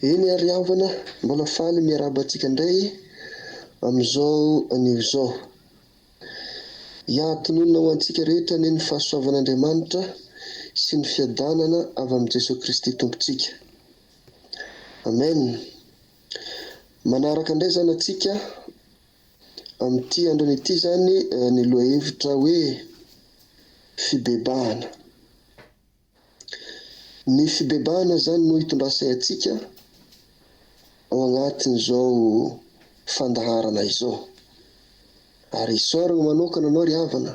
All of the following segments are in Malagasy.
Eny ary havana, mbola faly miarahaba antsika indray amin'izao anio izao. Hiatonona ho antsika rehetra anie ny fahasoavan'Andriamanitra sy ny fiadanana avy amin'i Jesoa Kristy Tompontsika. Amen. Manaraka indray izany antsika amin'ity androny ity izany ny lohahevitra hoe fibebahana. Ny fibebahana izany no hitondrasay antsika ao agnatin'izao fandaharana izao. Ary isaoragna manokana anao ry havana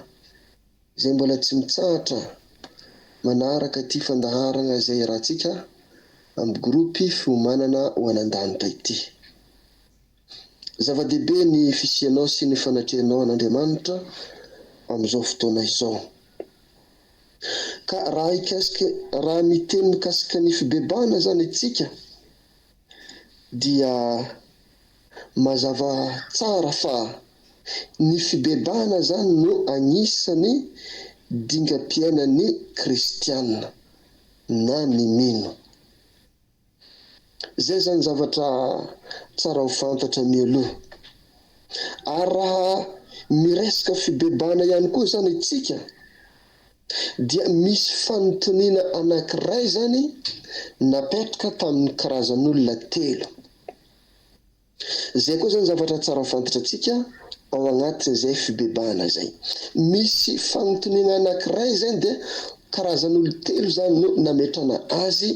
izay mbola tsy mitsahatra manaraka ity fandaharana izay iarahantsika amin'ny groupe fiomanana ho any an-danitra ity. Zava-dehibe ny fisianao sy ny fanatrehanao an'Andriamanitra amin'izao fotoana izao. Ka raha hikasika, raha miteny mikasika ny fibebahana izany isika dia mazava tsara fa ny fibebahana izany no anisan'ny dingam-piainan'ny kristiana na ny mino. Izay izany zavatra tsara ho fantatra mialoha. Ary raha miresaka fibebahana ihany koa izany isika dia misy fanontaniana anankiray izany napetraka tamin'ny karazan'olona telo. Izay koa izany zavatra tsara ho fantatrantsika ao anatin'izay fibebahana izay. Misy fanontaniana anankiray izany dia karazan'olon-telo izany no nametrana azy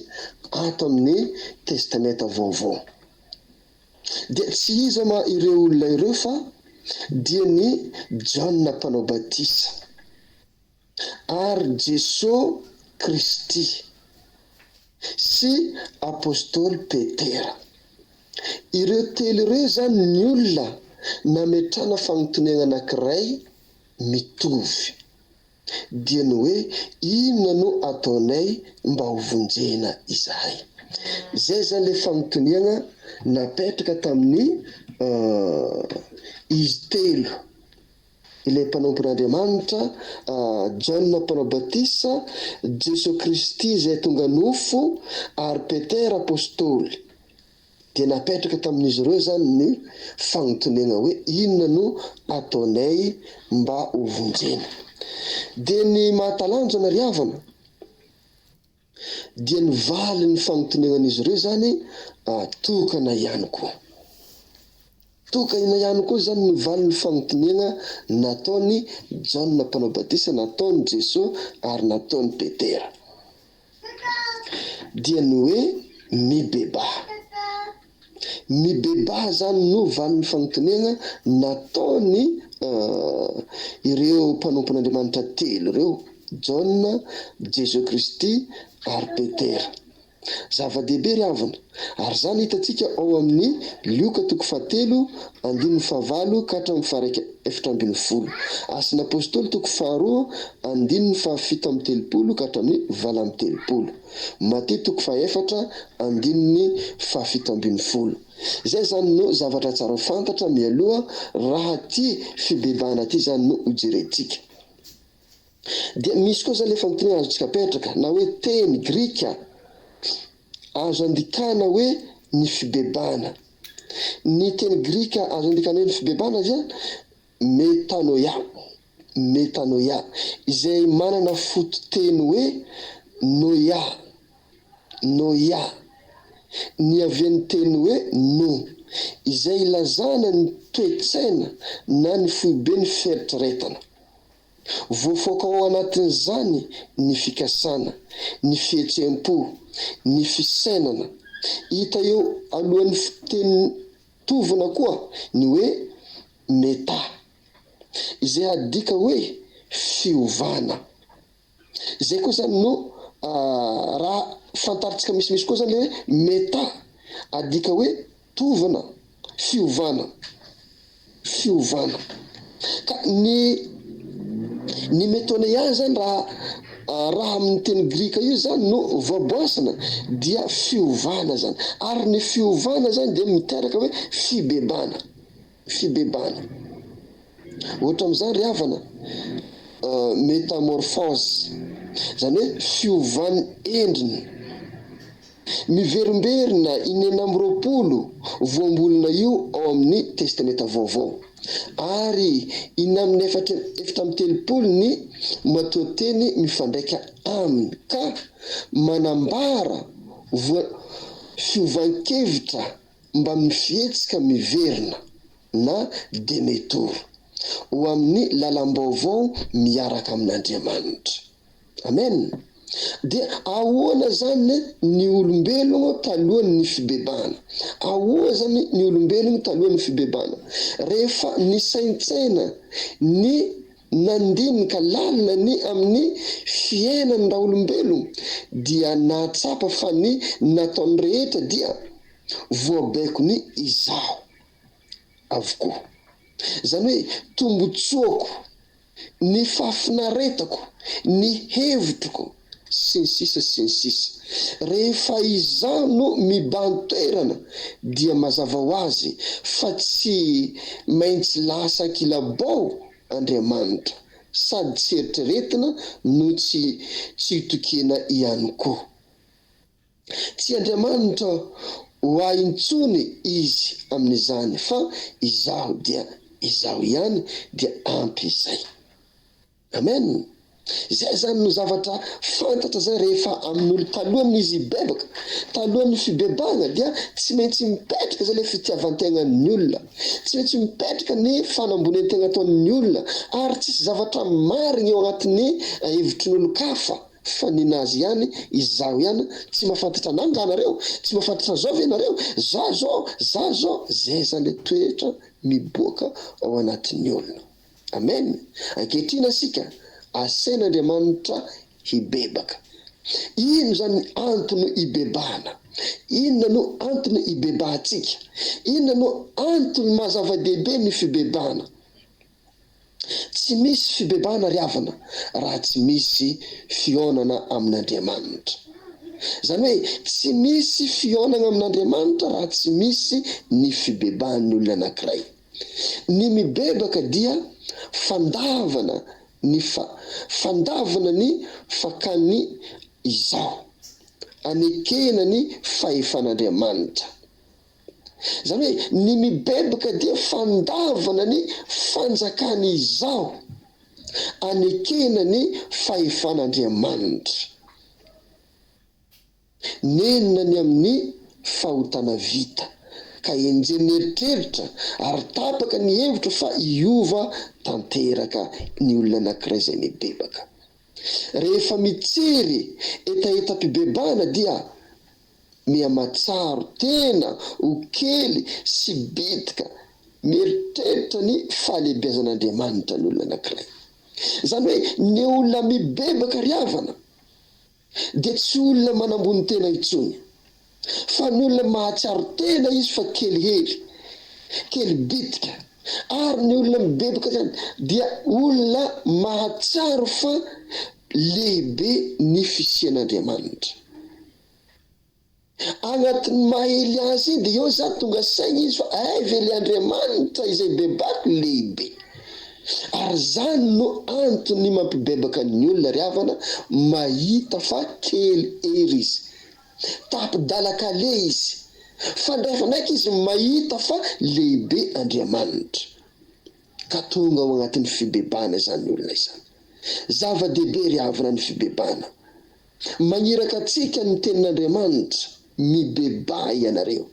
ato amin'ny Testamenta Vaovao. Dia tsy iza ma ireo olona ireo fa dia ny Jaona Mpanao Batisa ary Jesoa Kristy. sy Apostoly Petera. Ireo telo ireo izany ny olona nametrana fanontoniana anankiray mitovy, dia ny hoe inona no ataonay mba ho vonjena izahay? Izay izany ilay fanontoniana napetraka tamin'ny izy telo. ilay mpanompon'Andriamanitra, Jaona Mpanao Batisa, Jesoa Kristy izay tonga nofo, ary Petera Apostoly. Dia napetraka tamin'izy ireo izany ny fanontaniana hoe inona no ataonay mba ho vonjena. Dia ny mahatalanjona ry havana, dia ny valin'ny fanontanianan'izy ireo izany tokana ihany koa. Tokana ihany koa izany ny valin'ny fanontaniana nataon'i Jaona Mpanao Batisa, nataon'i Jesoa ary nataon'i Petera. Dia ny hoe mibebaha. Mibebaha izany no valin'ny fanontaniana nataon'i ireo mpanompon'Andriamanitra telo ireo, Jaona, Jesoa Kristy ary Petera. Zava-dehibe ry havana, ary izany hitantsika ao amin'ny Lioka toko fahatelo andininy fahavalo ka hatramin'ny faharaika 14, Asan'ny Apostoly toko faharoa andininy fahafito amby telopolo ka hatramin'ny 38. Matio toko fahaefatra andininy fahafito ambin'ny folo. Izay izany no zavatra tsara ho fantatra mialoha raha ity fibebahana ity izany no hojerentsika. Dia misy koa izany ilay fanontaniana azontsika apetraka na hoe teny grika azo andikana hoe ny fibebahana. Ny teny grika azo andikana hoe ny fibebahana dia Metanoia, metanoia, izay manana fototeny hoe noia, noia, niavian'ny teny hoe no, izay ilazana ny toe-tsaina na ny foiben'ny fieritreretana. Voafaoka ao anatin'izany ny fikasana, ny fihetseham-po, ny fisainana. Hita eo alohan'ny fiteny Tovona koa ny hoe meta, izay adika hoe fiovana. Izay koa izany no raha fantarintsika misimisy koa izany ilay hoe meta, adika hoe tovona, fiovana. Fiovana. Ka ny ny metoneia izany raha raha amin'ny teny grika io izany no voaboasina dia fiovana izany. Ary ny fiovana izany dia miteraka hoe fibebana. Fibebana. Ohatra amin'izany ry havana, metamorphose, izany hoe fiovan'ny endriny. Miverimberina inenina amby 20 voambolana io ao amin'ny Testamenta Vaovao, ary inamin'ny efatra 34 ny matoanteny mifandraika aminy, ka manambara voa fiovan-kevitra mbamin'ny fihetsika miverina, na demi-tour, ho amin'ny lalam-baovao miaraka amin'Andriamanitra. Amen! Dia ahoana zany ny olombelogno talohan'ny fibebahana? Ahoa zany ny olombelogno talohan'ny fibebahana? Rehefa nisaintsaina ny nandinika lalina ny amin'ny fiainany raolombelogno dia nahatsapa fa ny nataony rehetra dia voabaikony izaho avokoa. Zany hoe tombotsoako ny fahafinaretako, ny hevitroko, sy ny sisa sy ny sisa. Rehefa izaho no mibahan-toerana dia mazava ho azy fa tsy maintsy lasa ankilabao Andriamanitra, sady tsy eritreretina no tsy tsy itokiana ihany koa. Tsy Andriamanitra ho ahy intsony Izy amin'izany fa izaho dia izaho ihany dia ampy izay. Amen! Izay izany no zavatra fantatra izay rehefa amin'olo talohan'izy hibebaka, talohan'ny fibebahana dia tsy maintsy mipetraka izay ilay fitiavan-tegnan'ny olona, tsy maintsy mipetraka ny fanambonian-tegna ataon'ny olona ary tsisy zavatra marigny eo agnatin'ny hevitry ny olon-kafa. Fa ninazy ihany, izaho ihany, tsy mahafantatra anah nga nareo? Tsy mahafantatra an'zao ve nareo? Za zao, za zao, zay zany le toetra miboaka ao anatin'ny olona. Amen! Ankehitriny asika asain'Andriamanitra hibebaka. Ino zany ny antony hibebahana? Inona no antony hibebahantsika? Inona no antony maha zava-dehibe ny fibebahana? Tsy misy fibebahana ry havana raha tsy misy fihaonana amin'Andriamanitra. Izany hoe tsy misy fihaonana amin'Andriamanitra raha tsy misy ny fibebahan'ny olona anankiray. Ny mibebaka dia fandavana ny fa fandavana ny fakan'ny izaho, anekena ny fahefan'Andriamanitra. Izany hoe ny mibebaka dia fandavana ny fanjakan'ny izaho, anekena ny fahefan'Andriamanitra. Nenina ny amin'ny fahotana vita, ka enjehin'ny eritreritra ary tapaka ny hevitra fa hiova tanteraka ny olona anankiray izay mibebaka. Rehefa mitsiry hetahetam-pibebahana dia Miha-mahatsiaro tena ho kely sy bitika mieritreritra ny fahalehibiazan'Andriamanitra ny olona anankiray. Izany hoe ny olona mibebaka ry havana dia tsy olona manambony tena intsony fa ny olona mahatsiaro tena izy fa kely hery, kely bitika ary ny olona mibebaka izany dia olona mahatsiaro fa lehibe ny fisian'Andriamanitra. Agnatin'ny maha ely azy iny dia eo za tonga saigna izy fa ay ve le Andriamanitra izay bebako lehibe. Ary zany no antony mampibebaka ny olona ry havana mahita fa kely hery izy. Tapi-dalan-kaleha izy. Fa ndraifa ndraiky izy mahita fa lehibe Andriamanitra. Ka tonga ao agnatin'ny fibebahana izany olona izany. Zava-dehibe ry havana ny fibebahana. Magniraka antsika ny Tenin'Andriamanitra, Mibebaha ianareo,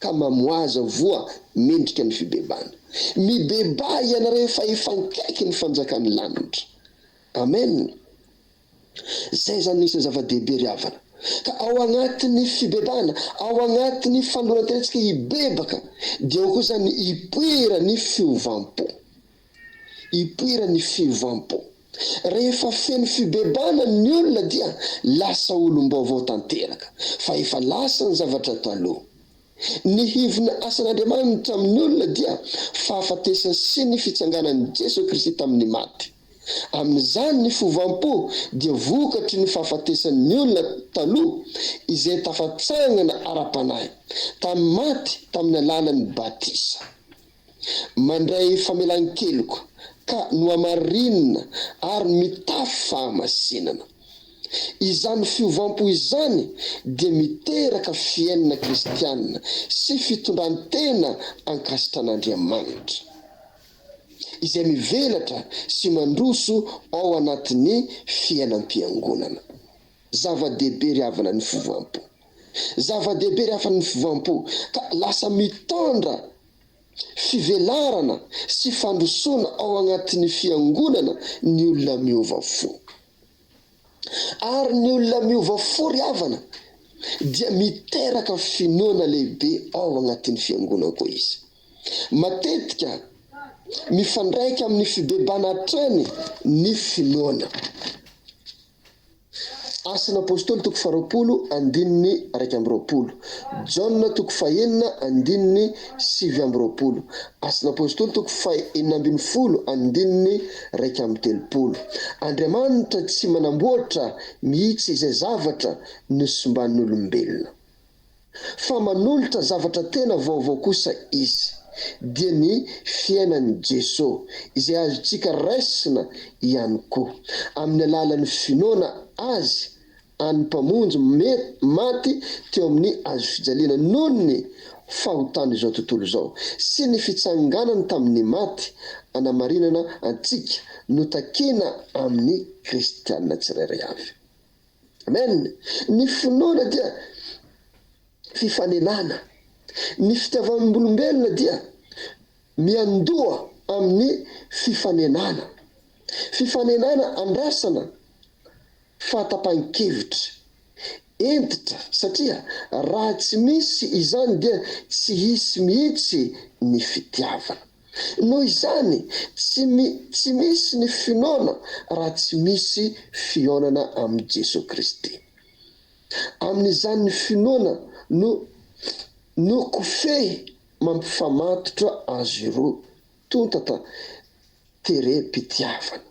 ka mamoaza voa mendrika ny fibebahana. Mibebaha ianareo fa efa ankaiky ny fanjakan'ny lanitra. Amen. Zay zany no isan'ny zava-dehibe ry havana. Ka ao agnatin'ny fibebahana, ao agnatin'ny fanoloran-tenantsika hibebaka, dia ao koa zany hipoiran'ny fiovam-po. Hipoiran'ny fiovam-po. Rehefa feno fibebahana ny olona dia lasa olom-baovao tanteraka, fa efa lasa ny zavatra taloha. Ny hivon'ny asan'Andriamanitra amin'ny olona dia fahafatesana sy ny fitsanganan'i Jesoa Kristy tamin'ny maty. Amin'izany ny fiovam-po dia vokatry ny fahafatesan'ny olona taloha izay tafatsangana ara-panahy tamin'ny maty tamin'ny alalan'ny batisa. Mandray famelan-keloka ka nohamarinina ary mitafy fahamasinana. Izany fiovam-po izany dia miteraka fiainana kristiana sy fitondran-tena ankasitran'Andriamanitra, izay mivelatra sy mandroso ao anatin'ny fiainam-piangonana. Zava-dehibe ry havana ny fiovam-po. Zava-dehibe ry havana ny fiovam-po ka lasa mitondra fivelarana sy fandrosoana ao anatin'ny fiangonana ny olona miova fo. Ary ny olona miova fo ry havana dia miteraka finoana lehibe ao anatin'ny fiangonana koa izy. Matetika mifandraika amin'ny fibebana hatrany ny finoana. Asan'ny Apostoly toko faharoapolo andininy 21, Jaona toko fahenina andininy 29, Asan'ny Apostoly toko faha-16 andininy 31. Andriamanitra tsy manamboatra mihitsy izay zavatra nosimban'olombelona. Fa manolotra zavatra tena vaovao kosa Izy, dia ny fiainan'i Jeso, izay azontsika raisina ihany koa, amin'ny alalan'ny finoana Azy an'ny Mpamonjy maty teo amin'ny hazofijaliana noho ny fahotan'izao tontolo izao, sy ny fitsanganany tamin'ny maty hanamarinana antsika, no takina amin'ny kristiana tsirairay avy. Amen! Ny finoana dia fifanenana. Ny fitiavam-bolombelona dia miandoha amin'ny fifanenana. Fifanenana andrasana fahatapahan-kevitra hentitra satria raha tsy misy izany dia tsy hisy mihitsy ny fitiavana. Noho izany, tsy tsy misy ny finoana raha tsy misy fihaonana amin'i Jesoa Kristy. Amin'izany ny finoana no no kofehy mampifamatotra azy roa tonta ta terem-pitiavana.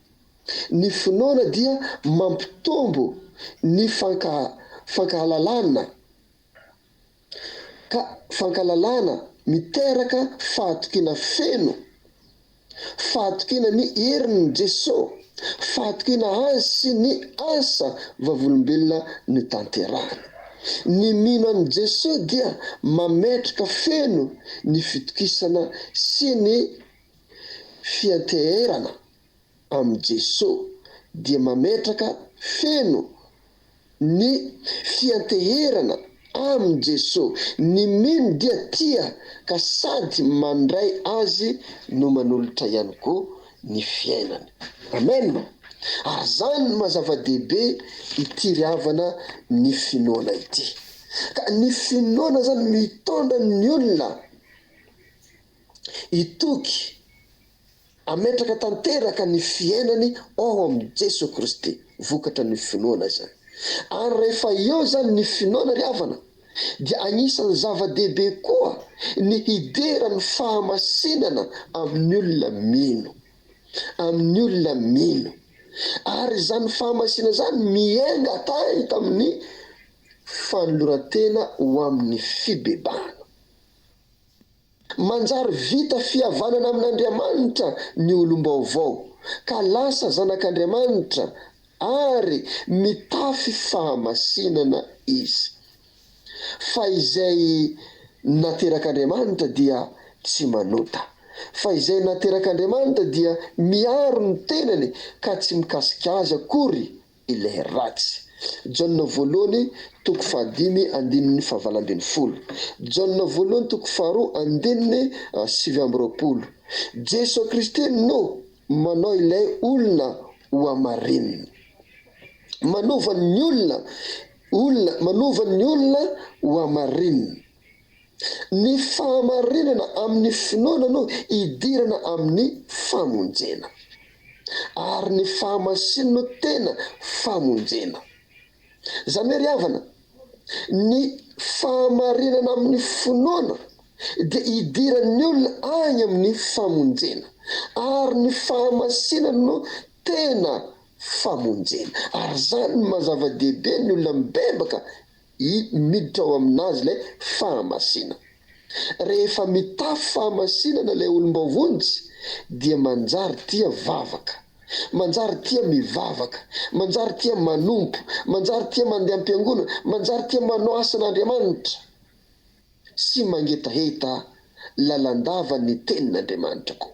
Ny finoana dia mampitombo ny fanka fankahalalana Ka fankalalana miteraka fahatokiana feno, fahatokiana ny herin'i Jeso, fahatokiana Azy sy ny asa vavolombelona notanterahany. Ny mino an'i Jeso dia mametraka feno ny fitokisana sy ny fianteherana amin'i Jeso, dia mametraka feno Ny fianteherana amin'i Jesoa. Ny mino dia tia ka sady mandray Azy no manolotra ihany koa ny fiainany. Amen! Ary zany no maha zava-dehibe ity ry havana ny finoana ity. Ka ny finoana zany mitondra ny olona hitoky. Hametraka tanteraka ny fiainany ao amin'i Jesoa Kristy, vokatra ny finoana izany. Ary rehefa eo izany ny finoana ry havana, dia anisan'ny zava-dehibe koa ny hidera ny fahamasinana amin'ny olona mino. Amin'ny olona mino. Ary izany fahamasinana izany miainga hatrany tamin'ny fanoloran-tena ho amin'ny fibebahana. Manjary vita fihavanana amin'Andriamanitra ny olom-baovao, ka lasa zanak'Andriamanitra ary mitafy fahamasinana izy. Fa izay naterak'Andriamanitra dia tsy manota. Fa izay naterak'Andriamanitra dia miaro ny tenany ka tsy mikasika azy akory ilay ratsy. Jaona voalohany toko fahadimy andininy fahavalo ambin'ny folo. Jaona voalohany toko faharoa andininy 29. Jesoa Kristy no manao ilay olona ho hamarinina. Manova ny olona olona manova ny olona ho hamarinina. Ny fahamarinana amin'ny finoana no idirana amin'ny famonjena. Ary ny fahamasinana no tena famonjena. Izany hoe ry havana, ny fahamarinana amin'ny finoana dia idiran'ny olona any amin'ny famonjena. Ary ny fahamasinana no tena famonjena. Ary izany no maha zava-dehibe ny olona mibebaka I miditra ao aminazy ilay fahamasina. Rehefa mitafy fahamasinana ilay olom-baovonjy dia manjary tia vavaka. Manjary tia mivavaka, manjary tia manompo, manjary tia mandeha am-piangonana, manjary tia manao asan'Andriamanitra sy mangetaheta lalandava ny Tenin'Andriamanitra koa.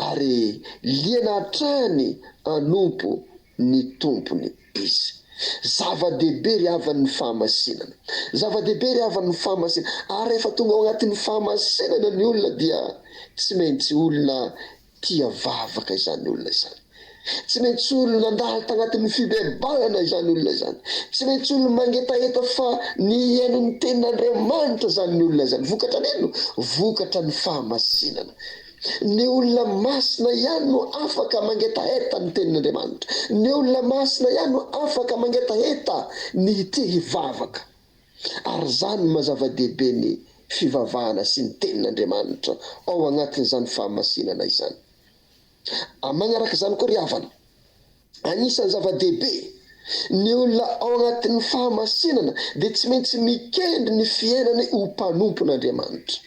Ary liana hatrany hanompo ny Tompony izy. Zava-dehibe ry havana ny fahamasinana. Zava-dehibe ry havana ny fahamasinana. Ary rehefa tonga ao anatin'ny fahamasinana ny olona dia tsy maintsy olona tia vavaka izany olona izany. Tsy maintsy olona nandalo tagnatin'ny fibebahana izany olona izany. Tsy maintsy olona mangetaheta fa ny hihaino ny tenin'Andriamanitra izany ny olona izany. Vokatra ny inona? Vokatra ny fahamasinana. Ny olona masina ihany no afaka mangetaheta ny tenin'Andriamanitra. Ny olona masina ihany no afaka mangetaheta ny hitia hivavaka. Ary izany no maha zava-dehibe ny fivavahana sy ny tenin'Andriamanitra ao agnatin'izany fahamasinana izany. Magnaraka izany koa ry havana, anisan'ny zava-dehibe, ny olona ao agnatin'ny fahamasinana dia tsy maintsy mikendry ny fiainany ho mpanompon'Andriamanitra.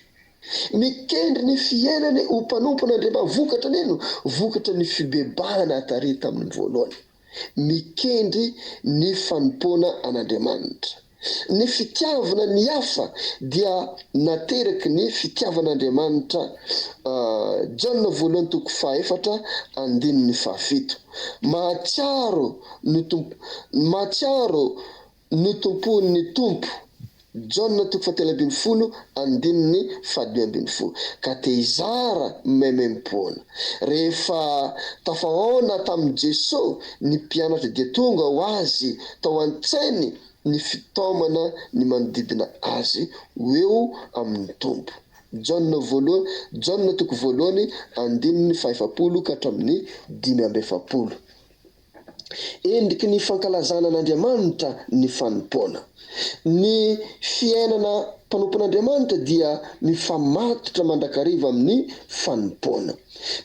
Mikendry ny fiainany ho mpanompon'Andriamanitra. Vokatra ny inona? Vokatra ny fibebahana tary tamin'ny voalohany. Mikendry ny fanompoana an'Andriamanitra. Ny fitiavana ny hafa dia nateraky ny fitiavan'Andriamanitra Jaona voalohany toko fahaefatra andininy fahafito. Mahatsiaro no mahatsiaro notompoin'ny Tompo Jaona toko fahatelo ambin'ny folo andininy fahadimy ambin'ny folo ka te hizara maimaimpoana. Rehefa tafahaona tamin'i Jesoa ny mpianatra dia tonga ho azy tao an-tsainy ny fitaomana ny manodidina azy ho eo amin'ny Tompo. Jaona voalohany Jaona toko voalohany andininy fahaefapolo ka hatramin'ny 45. Endriky ny fankalazana an'Andriamanitra ny fanompoana. Ny fiainana mpanompon'Andriamanitra dia mifamatotra mandrakariva amin'ny fanompoana.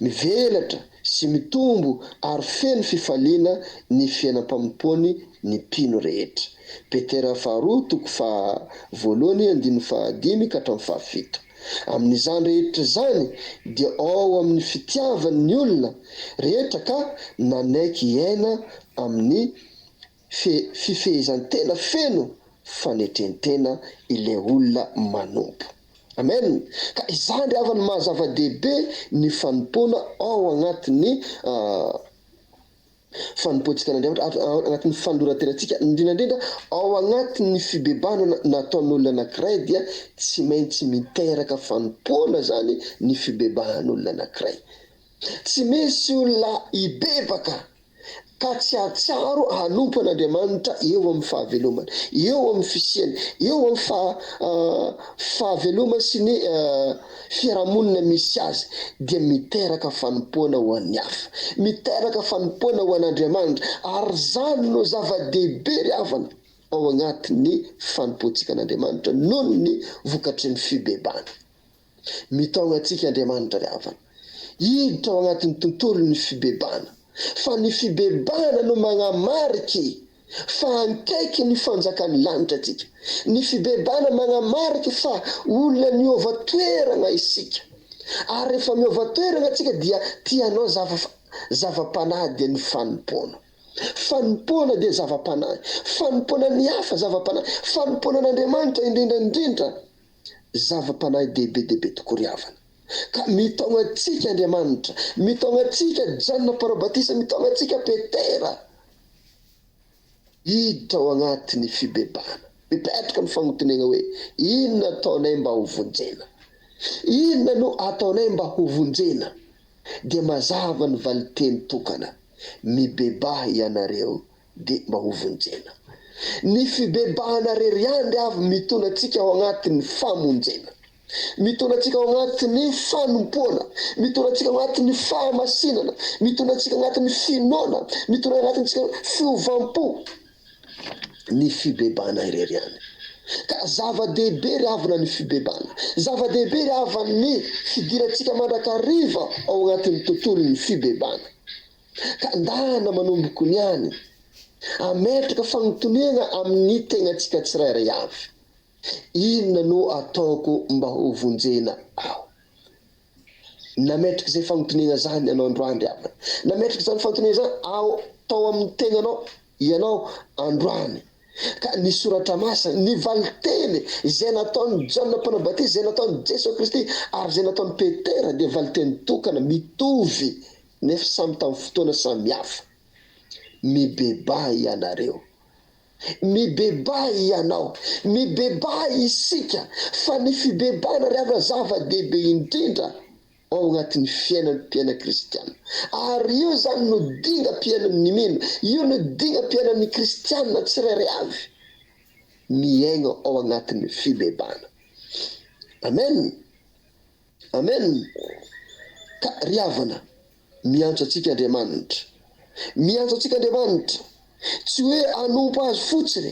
Mivelatra sy mitombo ary feno fifaliana ny fiainam-panompoany ny mpino rehetra. Petera faharoa toko faha voalohany andininy fahadimy ka hatramin'ny fahafito. Amin'izany rehetra izany dia ao amin'ny fitiavany ny olona rehetra ka nanaiky hiaina amin'ny fifehezan-tena feno fanetren-tena ilay olona manompo. Amen! Ka izany ry havana no maha zava-dehibe ny fanompoana ao anatin'ny fanompoantsika an'Andriamanitra ary ao anatin'ny fanoloran-tenantsika, indrindra indrindra ao anatin'ny fibebahana nataon'olona anankiray dia tsy maintsy miteraka fanompoana izany ny fibebahan'olona anankiray. Tsy misy olona hibebaka ka tsy hahatsiaro hanompo an'Andriamanitra eo amin'ny fahavelomany, eo amin'ny fisiany, eo amin'ny fahavelomany sy ny fiarahamonina misy azy dia miteraka fanompoana ho an'ny hafa, miteraka fanompoana ho an'Andriamanitra, ary izany no zava-dehibe ry havana ao anatin'ny fanompoantsika an'Andriamanitra noho ny vokatry ny fibebahana. Mitaona antsika Andriamanitra ry havana hiditra ao anatin'ny tontolon'ny fibebahana, fa ny fibebahana no manamariky fa ankaiky ny fanjakan'ny lanitra antsika. Ny fibebahana manamariky fa olona niova toerana isika. Ary rehefa miova toerana antsika dia tia hanao zava-panahy dia ny fanompoana. Fanompoana dia zava-panahy. Fanompoana ny hafa zava-panahy. Fanompoana an'Andriamanitra indrindra indrindra zava-panahy dehibe dia be tokoa ry havana. Ka mitaona antsika Andriamanitra, mitaona antsika Jaona Mpanao Batisa, mitaona antsika Petera hiditra ao anatin'ny fibebahana. Mipetraka ny fanontaniana hoe, inona ataonay mba ho vonjena? Inona no ataonay mba ho vonjena? Dia mazava ny valinteny tokana, mibebaha ianareo dia mba ho vonjena. Ny fibebahana rery ihany ry avy mitondra antsika ao anatin'ny famonjena. Mitondra antsika ao anatin'ny fanompoana, mitondra antsika ao anatin'ny fahamasinana, mitondra antsika anatin'ny finoana, mitondra anatintsika fiovam-po ny fibebahana irery ihany. Ka zava-dehibe ry havana ny fibebahana. Zava-dehibe ry havana ny fidirantsika mandrakariva ao anatin'ny tontolon'ny fibebahana. Ka ndana manomboko ny any, ametraka fanontoniana amin'ny tegnantsika tsirairay avy. Inona no ataoko mba ho vonjena aho? Nametraka izay fanontaniana izany ianao androany ry havana. Nametraka izany fanontaniana izany ao tao amin'ny tenanao ianao androany. Ka ny soratra masina, ny valinteny izay nataon'i Jaona Mpanao Batisa, izay nataon'i Jesoa Kristy ary izay nataon'i Petera dia valinteny tokana, mitovy nefa samy tamin'ny fotoana samihafa. Mibebaha ianareo. Mibebaha ianao. Mibebaha isika fa ny fibebahana ry havana zava-dehibe indrindra ao anatin'ny fiainan'ny mpiaina kristiana. Ary io izany no dingam-piainan'ny mino, io no dingam-piainan'ny kristiana tsirairay avy miaina ao anatin'ny fibebahana. Amen. Amen! Ka ry havana, miantso antsika Andriamanitra. Miantso antsika Andriamanitra, tsy hoe hanompo Azy fotsiny,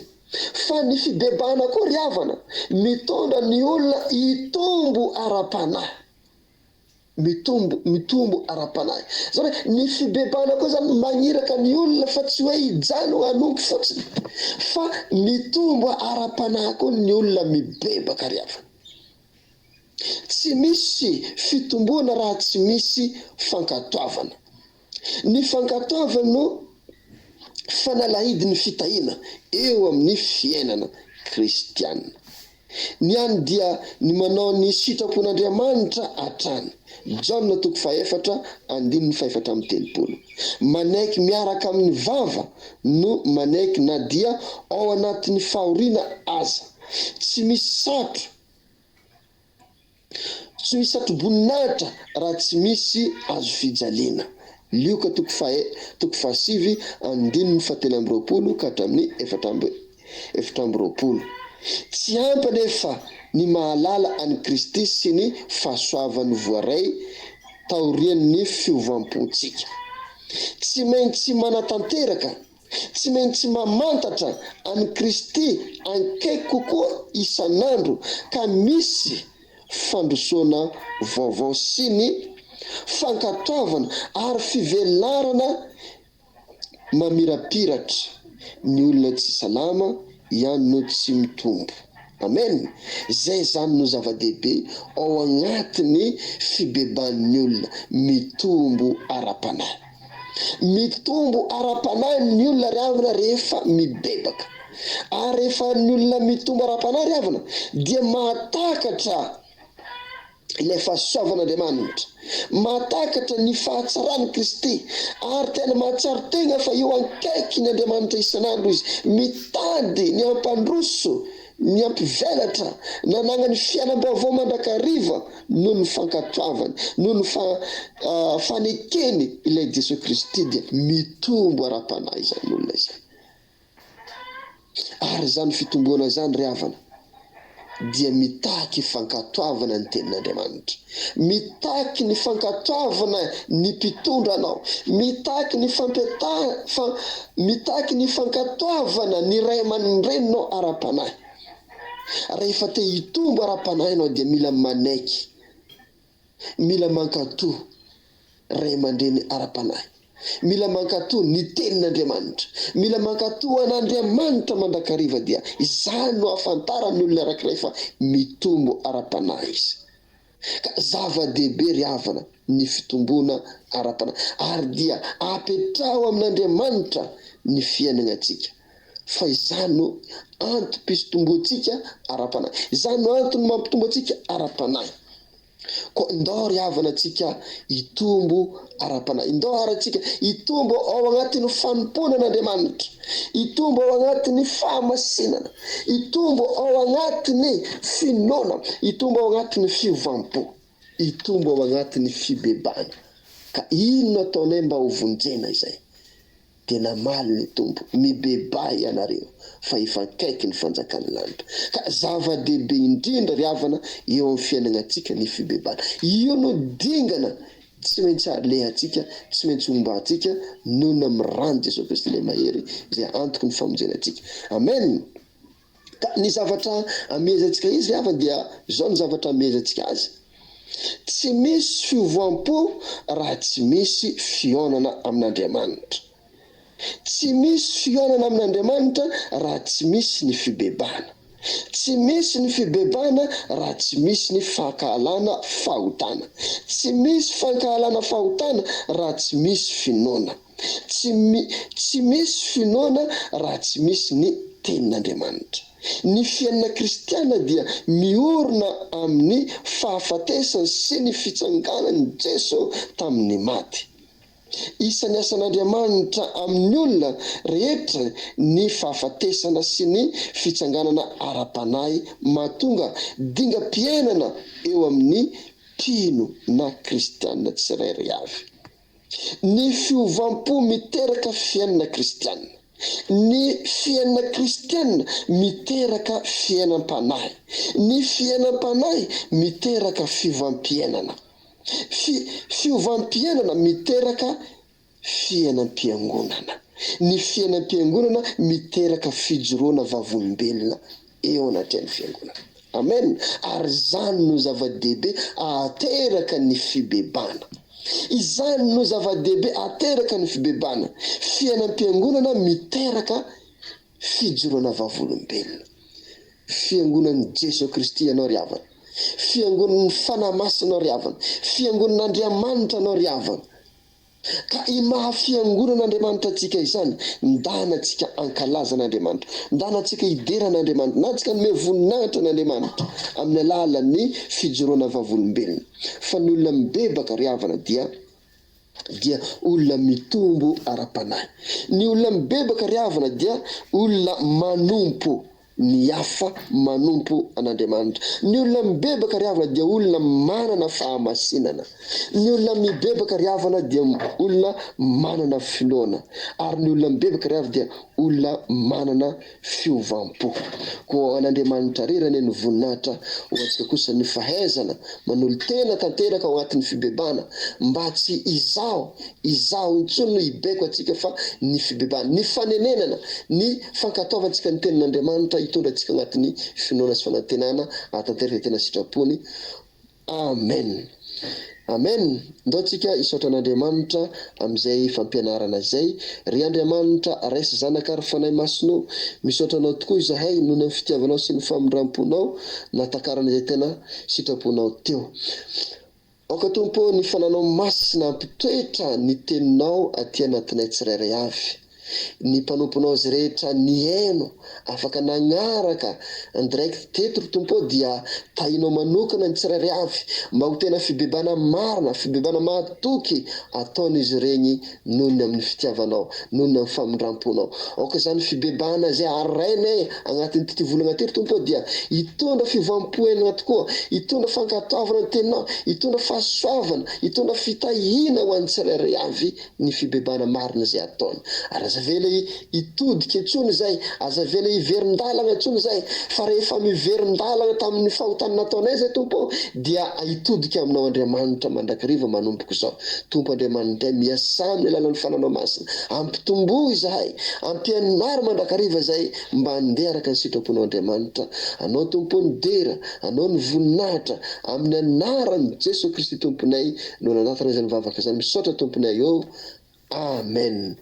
fa ny fibebahana koa ry havana, mitondra ny olona hitombo ara-panahy. Mitombo, mitombo ara-panahy. Izany hoe ny fibebahana koa izany magniraka ny olona fa tsy hoe hijanona hanompo fotsiny, fa mitombo ara-panahy koa ny olona mibebaka ry havana. Tsy misy fitomboana raha tsy misy fankatoavana. Ny fankatoavana no fanalahidin'ny fitahiana eo amin'ny fiainana kristiana. Ny any dia ny manao ny sitrapon'Andriamanitra hatrany. Jaona toko fahefatra andininy fahefatra amby telopolo. Manaiky miaraka amin'ny vava no manaiky na dia ao anatin'ny fahoriana aza. Tsy misy satro Tsy misy satroboninahitra raha tsy misy hazofijaliana. Lioka toko faha toko fahasivy andininy fahatelo amby roapolo ka hatramin'ny 24. Tsy ampy anefa ny mahalala an'i Kristy sy ny fahasoavany voaray taorian'ny fiovam-pontsika. Tsy maintsy manatanteraka Tsy maintsy mamantatra an'i Kristy ankaiky kokoa isan'andro ka misy fandrosoana vaovao sy ny fankatoavana ary fivelarana mamirapiratra ny olona tsy salama ihany no tsy mitombo. Amen! Zay zany no zava-dehibe ao agnatin'ny fibebahan'ny olona mitombo ara-panahy. Mitombo ara-panahy ny olona ry havana rehefa mibebaka. Ary rehefa ny olona mitombo ara-panahy ry havana dia mahatakatra ilay fahasoavan'Andriamanitra, mahatakatra ny fahatsaran'i Kristy, ary tena mahatsiaro tegna fa eo akaikiny Andriamanitra isan'andro izy, mitady ny hampandroso, ny hampivelatra, nanagnany fiainam-baovao mandrakariva noho ny fankatoavany, noho ny fanekeny ilay Jesoa Kristy dia mitombo ara-panahy izany olona izany. Ary izany fitomboana izany ry havana dia mitaky fankatoavana ny tenin'Andriamanitra. Mitaky ny fankatoavana ny mpitondra anao. Mitaky ny fampiataha, fa, mitaky ny fankatoavana ny ray aman-dreninao ara-panahy. Rehefa te hitombo ara-panahy ianao dia mila manaiky, mila mankatò ray aman-dreny ara-panahy, mila mankatò ny tenin'Andriamanitra, mila mankatò an'Andriamanitra mandrakariva dia izany no ahafantaran'ny olona anankiray fa mitombo ara-panahy izy. Ka zava-dehibe ry havana ny fitomboana ara-panahy ary dia apetraho amin'Andriamanitra ny fiainanantsika fa izany no antom-pitomboantsika ara-panahy, izany no antony mampitombo antsika ara-panahy. Koa ndao ry havana antsika hitombo ara-panahy, ndao ary antsika hitombo ao anatin'ny fanompoana an'Andriamanitra, hitombo ao anatin'ny fahamasinana, hitombo ao anatin'ny finoana, hitombo ao anatin'ny fiovam-po, hitombo ao anatin'ny fibebahana. Ka inona ataonay mba ho vonjena izay? Dia namaly ny Tompo, Mibebaha ianareo, fa efa akaiky ny fanjakan'ny lanitra. Ka zava-dehibe indrindra ry havana eo amin'ny fiainanantsika ny fibebahana. Io no dingana tsy maintsy alehantsika, tsy maintsy ombantsika noho ny amin'ny ran'i Jesoa Kristy ilay mahery izay antoky ny famonjena antsika. Amen! Ka ny zavatra amehezantsika izy ry havana dia izao ny zavatra amehezantsika azy, tsy misy fiovam-po raha tsy misy fihaonana amin'Andriamanitra. Tsy misy fihaonana amin'Andriamanitra raha tsy misy ny fibebahana. Tsy misy ny fibebahana raha tsy misy ny fankahalana fahotana. Tsy misy fankahalana fahotana raha tsy misy finoana. Tsy tsy misy finoana raha tsy misy ny Tenin'Andriamanitra. Ny fiainana kristiana dia miorina amin'ny fahafatesany sy ny fitsanganan'i Jeso tamin'ny maty. Isan'ny asan'Andriamanitra amin'ny olona rehetra ny fahafatesana sy ny fitsanganana ara-panahy mahatonga dingam-piainana eo amin'ny mpino na kristiana tsirairay avy. Ny fiovam-po miteraka fiainana kristiana. Ny fiainana kristiana miteraka fiainam-panahy. Ny fiainam-panahy miteraka fiovam-piainana. Fi, fiovam-piainana miteraka fiainam-piangonana. Ny fiainam-piangonana miteraka fijoroana vavolombelona eo anatrehan'ny fiangonana. Amen! Ary izany no zava-dehibe ahateraka ny fibebana. Izany no zava-dehibe ateraka ny fibebana. Fiainam-piangonana miteraka fijoroana vavolombelona. Fiangonan'i Jesoa Kristy ianao ry havana. Fiangonan'ny Fanahy Masina ry havana. Fiangonan'Andriamanitra anao ry havana. Ka i maha fiangonan'Andriamanitra antsika izany, ndana antsika hankalaza an'Andriamanitra, ndana antsika hidera an'Andriamanitra, ndana antsika hanome voninahitra an'Andriamanitra amin'ny alalan'ny fijoroana vavolombelona. Fa ny olona mibebaka ry havana dia dia olona mitombo ara-panahy. Ny olona mibebaka ry havana dia olona manompo ny hafa, manompo an'Andriamanitra. Ny olona mibebaka ry havana dia olona manana fahamasinana. Ny olona mibebaka ry havana dia olona manana finoana. Ary ny olona mibebaka ry havana dia olona manana fiovam-po. Koa ho an'Andriamanitra irery anie ny voninahitra, ho antsika kosa ny fahaizana manolo-tena tanteraka ao anatin'ny fibebahana, mba tsy izaho, izaho intsony no hibaiko antsika fa ny fibebahana, ny fanenenana, ny fankatoavantsika ny Tenin'Andriamanitra hitondra antsika anatin'ny finoana sy fanantenana hahatanteraka ny tena sitrapony. Amen. Amen! Ndao tsika hisaotra an'Andriamanitra amin'izay fampianarana izay. Ry Andriamanitra Ray sy Zanaka ary Fanahy Masina ô, misaotra Anao tokoa izahay noho ny amin'ny fitiavanao sy ny famindram-ponao nahatakarana izay tena sitraponao teo. Aoka Tompo ô ny Fananao Masina hampitoetra ny Teninao aty anatinay tsirairay avy. Ny mpanomponao izay rehetra nihaino, afaka nagnaraka en direct teto ry Tompo ô dia tahinao manokana ny tsirairay avy mba ho tena fibebana marina, fibebana mahatoky ataon'izy iregny noho ny amin'ny fitiavanao, noho ny amin'ny famindramponao. Aoka izany fibebahana izay arainay agnatin'ity volagna ty ry Tompo ô dia hitondra fiovam-poainagna tokoa, hitondra fankatoavana ny Teninao, hitondra fahasoavana, hitondra fitahiana ho an'ny tsirairay avy ny fibebahana marina izay ataony. Ary aza avela hitodika intsony izay, aza avela hiverin-dalagna intsony izay, fa rehefa miverin-dalagna tamin'ny fahotana nataonay izay Tompo ô, dia hitodika Aminao Andriamanitra mandrakariva manomboka izao. Tompo Andriamanitray, miasà amin'ny alalan'ny Fananao Masina, ampitomboy izahay, ampianaro mandrakariva izay mba handeha araka ny sitraponao Andriamanitra. Anao Tompo ny dera, Anao ny voninahitra, amin'ny anaran'i Jesoa Kristy Tomponay no nanatona izany vavaka izany. Misaotra Tomponay ô. Amen.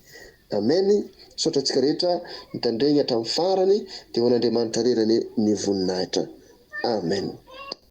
Amen. Misaotra antsika rehetra nitandregny hatramin'ny farany dia ho an'Andriamanitra irery anie ny voninahitra. Amen.